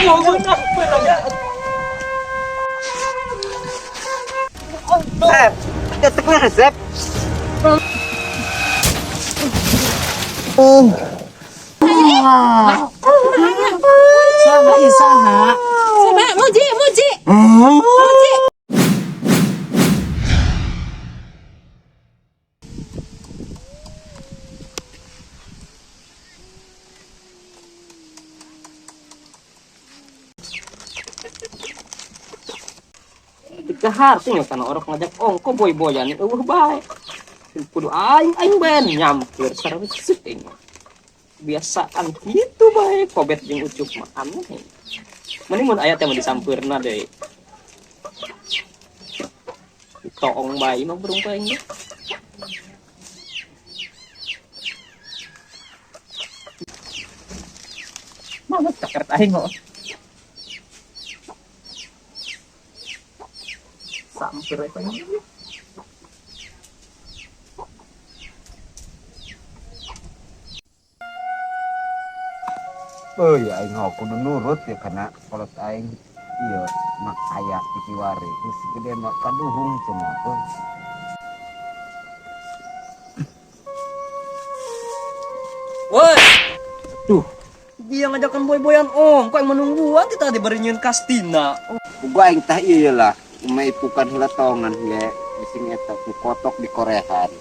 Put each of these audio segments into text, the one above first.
Sep, detik nih Sep. Saha ieu saha? Sama muji, muji. Muji. Dikahar tinggal kana orok ngajak ongko boy-boyan eueuh bae. Kudu aing aing bae nyampeur sareng aing mah. Biasaan kitu bae kobet jeung Ucup mah aneh. Mending mun aya teh mah disampeurna deui. Toong bae mah burung ku aing mah. Mana cakret aing kok. Samper eta mah. Oh ya aing mah kudu nurut ya karena kolot aing ieu mak aya di kiwari geus gede mah kaduhung cenah tuh. Woi. Tuh. Dia ngajakan boy-boyan om, kok yang menungguan kita tadi bari nyieun kastina. Gua aing tah ieu lah, umai ipukan heula tongan ge bising eta ku kotok di korehan.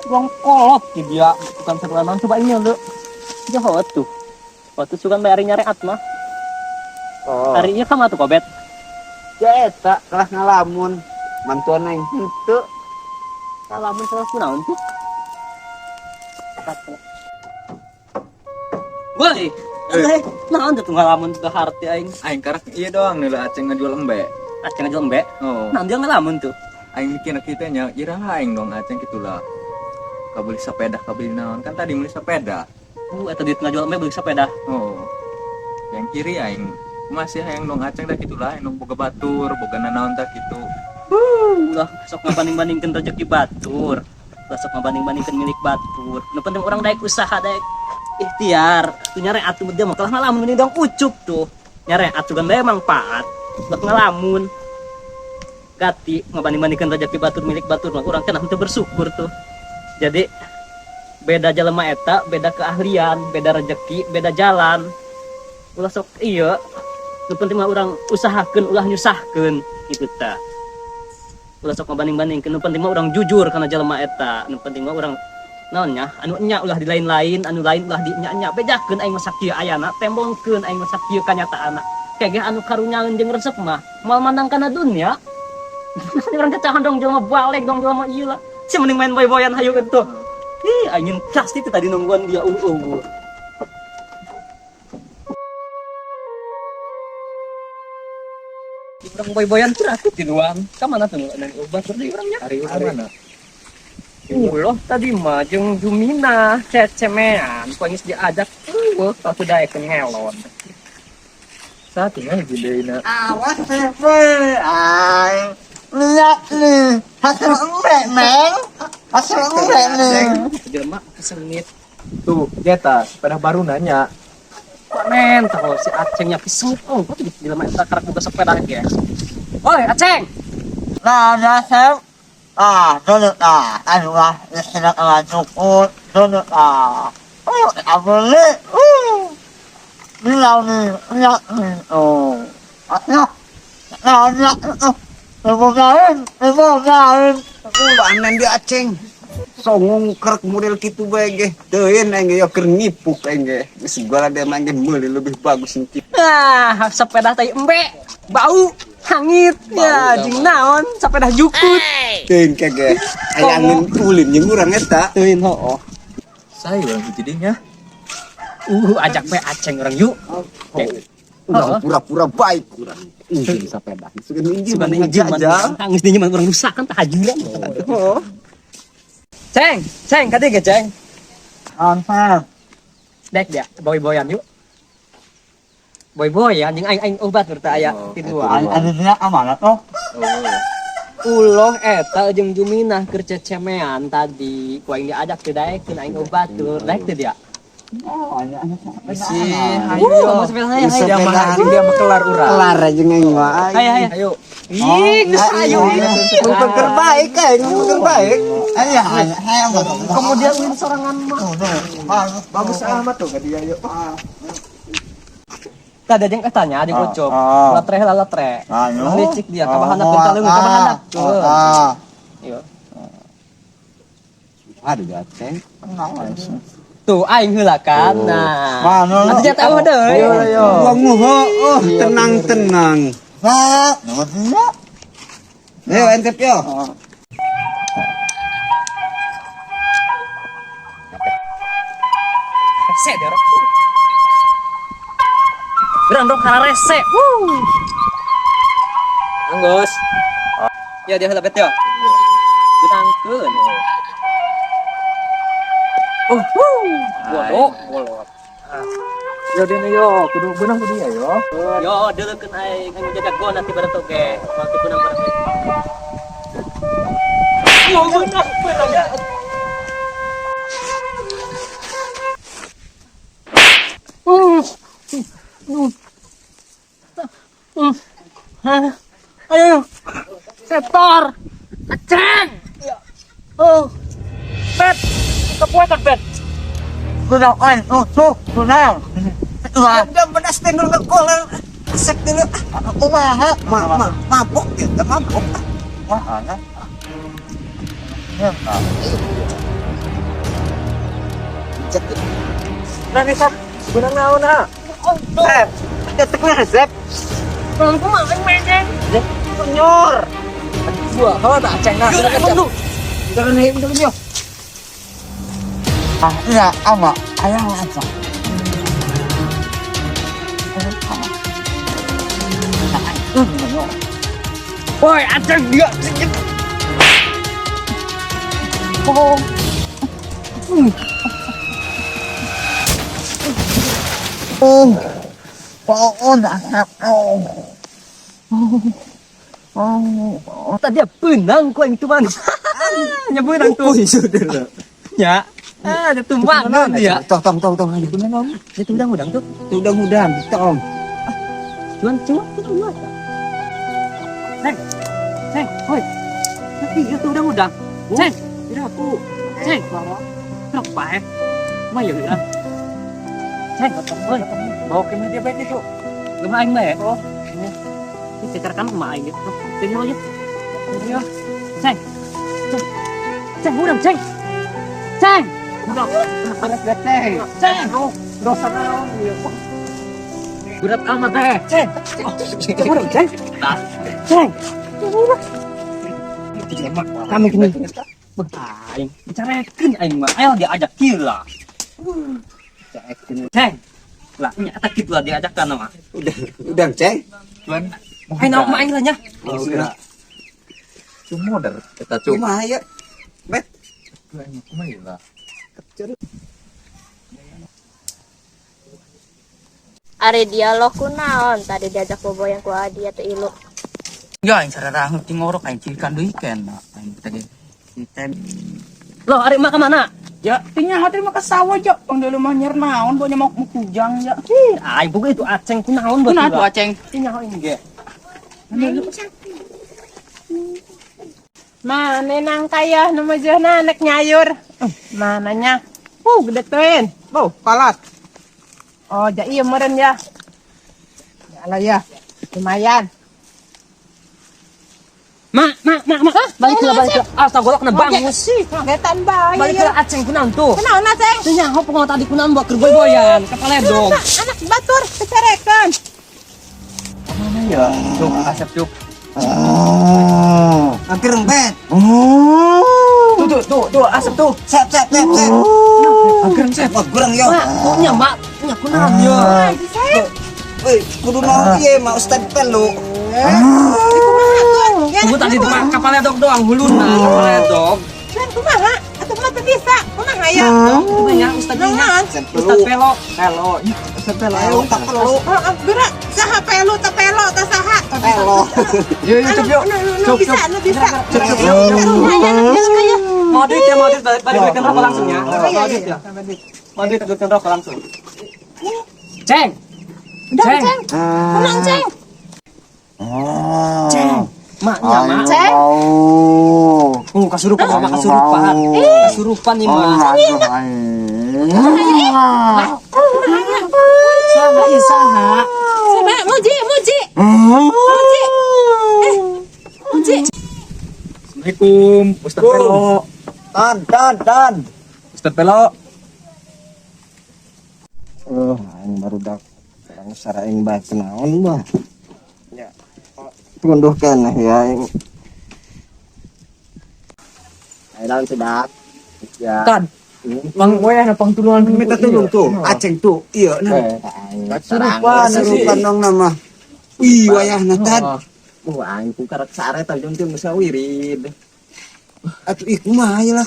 Wong kolot ki dia, bukan seruan coba ini lu. Jahat tuh. Waktu sugan bayar nyareat mah. Oh. Hari ieu ka mah tuh kobet. Ya eta kalah ngalamun mantuan aing henteu. Ngalamun salah kunaon tuh? Woi, eh, naon tuh ngalamun tuh harti aing. Aing karak ieu doang nih lah Aceng ngajual embe. Aceng ngajual embe? Oh. Naon dia ngalamun tuh? Aing mikir kita nya, iraha aing dong Aceng gitulah. Kabeli sepeda, kabeli naon? Kan tadi beli sepeda. Eta duit ngajual embe beli sepeda. Oh. Yang kiri aing masih hayang dong Aceng dah gitulah, aing dong boga batur, boga nanaon tah gitu. Ulah sok ngabanding-bandingkeun rezeki batur. Ulah sok ngabanding-bandingkeun milik batur. Nu penting urang daek usaha daek ikhtiar. Tuh nyareat tuh dia mah kalah ngalamun mending dong Ucup tuh. Nyareat sugan bae manfaat. Ulah ngalamun. Gati ngabanding-bandingkeun rezeki batur milik batur mah urang teh henteu bersyukur tuh. Jadi beda jelema eta, beda keahlian, beda rezeki, beda jalan. Ulah sok ieu. Nu penting mah urang usahakeun ulah nyusahkeun kitu tah. Ulah sok ngabanding-bandingkeun, nu penting mah urang jujur kana jelema eta. Nu penting mah urang naon nya, anu nya ulah di lain-lain, anu lain ulah di nya-nya. Bejakeun aing mah sakieu ayana, tembongkeun aing mah sakieu kanyataanna. Kege anu karunyaeun jeung resep mah moal mandang kana dunya. Urang cacahan dong jelema balik dong jelema ieu lah. Si mending main boy-boyan hayu tuh. Ih, angin pasti itu tadi nungguan dia. Urang boy-boyan tuh aku tiduan. Ka mana tuh nang obat tadi urangnya? Ari urang mana? Uloh tadi mah jeung Jumina cecemean, ku geus diajak eueuh tah daekeun ngelon. Saat ini gedeuna. Awas we aing. Lihat nih, hasil embe, Meng. Hasil embe nih. Jelema kesengit. Tuh, jeta sepeda baru nanya. Panen tahu si Acengnya kesengit. Oh, kok di jelema eta karak boga sepeda ge. Oi, Aceng. Nah, ya, Sep. Ah, dulu ah, anu lah, istilah ala cukup, dulu ah. Oh, beli. Lihat nih, lihat nih. Oh. Nah, nah, nah, ibu lain, ibu lain. Panen dia Aceng. Songong kerek model kitu bae ge. Teuing aing ge keur ngipuk aing ge. Geus segala dia mah ge meuli lebih bagus kitu. Nah, sepeda tai embe, bau, hangit. Ya, jeung naon, sepeda jukut. Teuing kege. Ayangan ulin jeung urang eta. Teuing hooh. Saya urang hiji deui nya. Ajak we Aceng urang yuk. Urang pura-pura baik urang. Injing sepeda. Sugan injing Sugan injing aja. Geus dinyeman urang rusak kan tahajulan. Oh. Ceng, ceng, kade ge ceng. Antar. Dek dia, boy-boyan yuk. Boy-boyan jeung aing aing obat urta aya tiduan. Anu dia amanah tuh. Uloh eta jeung Juminah keur cecemean tadi. Ku aing diajak teu daekeun aing obat tur. Daek teu dia? Si, ayo yo. Mau sepeda saya, ayo. Dia mah dia mah kelar urang. Kelar aja aing mah. Ayo, ayo. Ayo. Ih, geus ayo. Beker baik aing, beker baik. Ayo, ayo, ayo. Kemudian win sorangan mah. Bagus amat tuh ka dia yuk. Tadi ada yang katanya, ada yang ucup. Latre lah latre. Anu. Lah licik dia, kabahanap bentar kabahanap. Iya. Aduh, aceng. Tuh aing heula kan. Nah. Mana? Atuh jatuh eueuh deui. Ayo ayo. Wong oh, tenang tenang. Ayo entep yo. Rese dia orang. Geran dong kana rese. Wuh. Anggus. Ya dia heula bet yo. Benangkeun. Oh, wuh. Bodoh, bolot. Yo dene yo, kudu beunang kudu ya yo. Yo, deukeun aing aing jaga gol nanti bareng toge. Nanti benang bareng. Yo, benang, benang ya. Ayo, setor, aceng. Oh, bet, kepuatan bet. Udah bedas teh nu koler. Asep dulu. Kumaha? Ma ma mabok ya, mabok. Nah, nih sob, benang naon ah? Sep, ketek resep. Bang, aku mah aing menyeng. Nyor. Gua, kalau tak aceng nah. Emang lu. Jangan naik dulu yo. Ah, iya, ama. Ayah apa? Woi, aceng dia. Oh. Tadi benang ku yang tuman. Nya benang tuh. Ya. Ah, ada tumbang dia. Tong tong tong tong ayo beunang. Dia tuh udang-udang tuh. Udang-udang, tong. Cuman cuman tuh udang. Ceng. Ceng, woi. Tapi itu udang-udang. Ceng, tidak aku. Ceng. Terus bae. Mah ya udah. Ceng, woi. Bawa ke media baik itu. Gemah aing mah ya. Oh. Ini ceker kan mah aing gitu. Tinggal aja. Iya. Ceng. Ceng. Ceng, udang, ceng. Ceng. Udang. Beras beteng. Ceng. Dosa naon ieu. Berat amat teh. Ceng. Udang, ceng. Ceng. Kami kini. Aing, dicarekeun aing mah. Ayo diajak kieu lah. Ceng. Lah, nyata kitu lah diajakkan mah. Udang, udang ceng. Cuman Aing naon mah aing lah nya. Udah. Cuma modar eta cuk. Kumaha ya? Bet. Kumaha ieu lah. Ari dialog ku naon tadi diajak boboyang ku Adi atau Ilu. Ya, aing sararaheup ti ngorok aing cirikan deui ken. Aing tadi. Loh, ari mah kemana? Ya, tinya hati mah ka sawah ja. Pang deuleu mah nyer naon bonya mau kujang ya. Ih, aing boga itu aceng ku naon buat. Kunaon tuh aceng? Tinya aing ge. Mana nang kaya nu mejeuhna nek nyayur. Mananya? Gede teuing. Oh, kalat. Oh, ja ieu meureun ya. Ya Allah ya. Lumayan. Mak, mak, mak, mak. Balik lah, balik lah. Astagfirullah kena bangun sih. Getan bae. Balik lah aceng ku naon tuh. Kunaon aceng? Tinya ho pokoknya tadi ku naon buat keur boy-boyan, kapaledog. Anak batur kecarekan. Mana ya? Cuk, asep cuk. Hampir rempet. Tuh tuh tuh tuh asep tuh. Sep sep sep sep. Agereng sep. Wah, kurang yo. Mak, nya mak, nya ku naon yo. Woi, kudu naon ieu mah Ustad Pelu. Tunggu tadi tuh kapaledog doang huluna, kapaledog. Cuman kumaha? Atuh mah teu bisa. Kumaha ya? Itu mah nya Ustad nya. Naon? Ustad Pelo. Pelo. Ustad Pelo. Pelu tak pelu. Oh, gerak saha pelu ta pelo ta saha. Pelo. Yo yo cuk yo. Nu Cuk bisa, cuk. nu bisa. Cuk cuk. Lumayan, jalan aja. Mau duit ya, mau duit balik balik ke rokok langsung ya. Mau duit ya. Iya. Mandi tegurkeun rokok langsung. Ceng. Udah, Ceng. Tenang, Ceng. Ceng. Mak nya mak. Ceng. Kasurupan mama kasurupan. Kasurupan nih mah. Saha ieu saha? Coba muji, muji. Muji. Muji. Assalamualaikum, Ustaz Pelo. Tan, tan, tan. Ustaz Pelo. Aing barudak urang sara aing bae naon bah. Ya. Tunduh keneh ya aing. Ayo lawan sedak. Ya. Tan. Mang we na pangtulungan Minta tulung tuh, Aceng tuh. Iya nah. Kasurupan Kasurupan dong nama. Ih, wayahna tad. Wah, aing ku karek sare tah jeung teu geus wirid. Atuh ih kumaha ieu lah.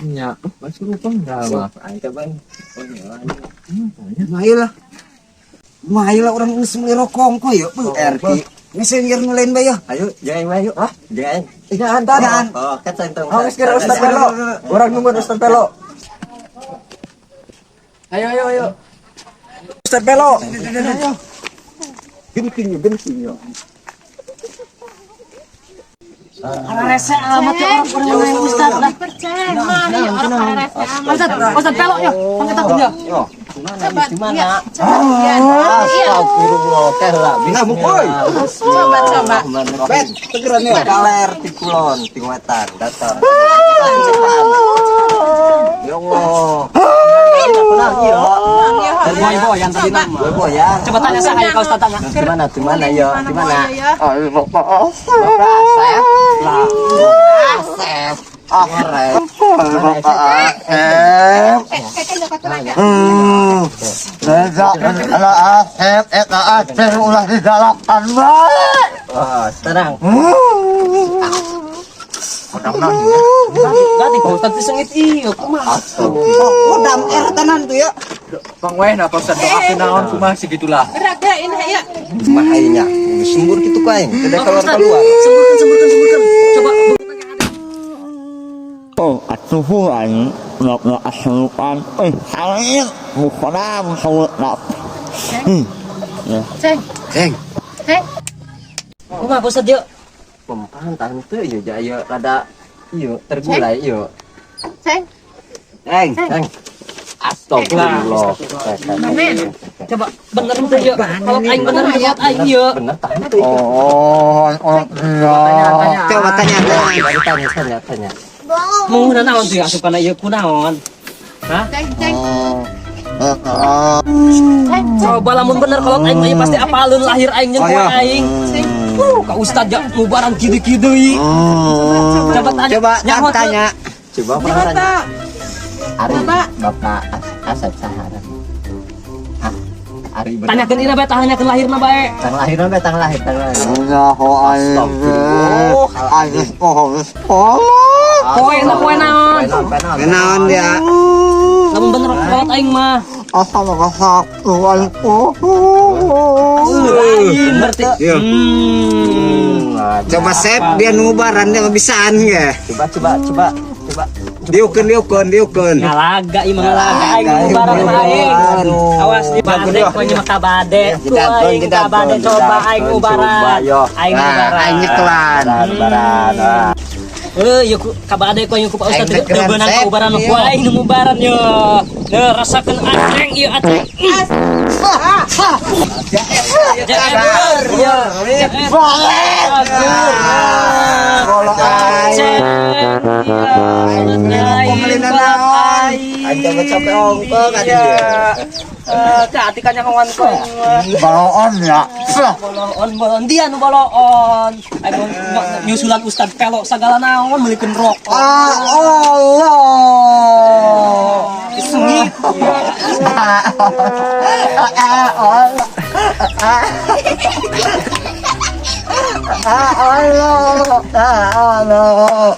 Nya, kasurupan dah mah. Aing teh bang. Kumaha ieu lah. Kumaha ieu lah urang geus meuli rokok kok ya, beuh RT. Geus nyer nu lain bae ya. Ayo, jeung aing mah yuk. Ah, jeung aing. Jangan, jangan. Oh, kan saing tong. Oh, geus kira Ustaz Pelo. Urang nungguan Ustaz Pelo. Ayo ayo ayo. Ustaz Pelo. Genting yo, genting yo. Rese amat ya orang-orang yang Ustaz lah. Percaya mana ya orang rese amat. Ustaz, Ustaz Pelo ya. Pangkat ya. Coba, iya, coba iya. Iya, Astagfirullah, teh lah. Nah, oi. coba, coba. Bet, tegeran ya. Kaler ti kulon, ti wetan, datar. Ya Allah. Tenang ya. Boy boy yang tadi nama. Boy ya. Coba tanya saya kau Ustaz tanya. Gimana gimana ya? Gimana? Ya. Ayo Bapak Bapak Asep. Lah. Asep. Korek. Bapak Asep. Tidak Asep, eta Asep ulah digalakan bae. Oh, tenang. Berarti Pak Ustaz disengit iya kumaha. Kodam er tenan tuh ya. Pang weh nah Pak Ustaz doakeun naon kumaha segitulah. Beraga ini ya. Kumaha nya? Sembur kitu ku aing, tidak keluar-keluar. Semburkan semburkan semburkan. Coba Oh, atuh aing nok nok asupan aing mukona mukona. Ceng. Ceng. Ceng. Kumaha Pak Ustaz yuk. Pempan tante ieu ja ieu rada ieu tergulai ieu. Ceng. Ceng. Ceng. Astagfirullah. Coba bener tuh yuk. Kalau aing bener kalau aing yuk. Bener tante. Oh, oh, iya. Coba tanya, tanya. Tanya tanya tanya. Mau naon tuh asupan ieu kunaon? Hah? Ceng, ceng. Ceng, Coba lamun bener kalau aing mah pasti apalun lahir aing jeung poe aing. Ka Ustaz ya mubaran kieu-kieu deui. Coba tanya. Coba Nyaho teu? tanya. Coba pernah tanya. Ari Coba. Bapak Asep Sahara. Ah, Ari bener. Tanyakeun ina bae, tanyakeun lahirna bae. Tang lahir bae, tang lahir, tang lahir. Nyaho aing. Aing oh, oh. Poe na poe naon? Kenaon dia? Lamun bener kolot aing mah. Asal ngasaktu aing. Oh. Lain berarti. Iya. Coba sep dia ngubaran dia bisaan ge. Coba coba coba coba. Diukeun diukeun diukeun. Ngalaga ieu mah ngalaga aing mubaran mah aing. Awas di bade kowe mah kabade. Ku aing kabade coba aing mubaran. Aing Nah, mubaran. aing nyekelan. Mubaran. Heuh, ieu ku kabade ku aing ku Pak Ustaz Aing teu nekeran, beunang Sep. ka ubaran ku aing nu mubaran yo. Neuh rasakeun aceng ieu aceng. Jair, ya. Kalau aing Aing naon. Aing coba capek ongkong kan dia. Eh, atikannya kawan ku. Baloon ya. Boloon, boloon dia nu boloon. Aing nyusulan Ustad Pelo sagala naon meulikeun rokok. Ah, Allah. Sengit. Ah, Allah. Ah, Allah.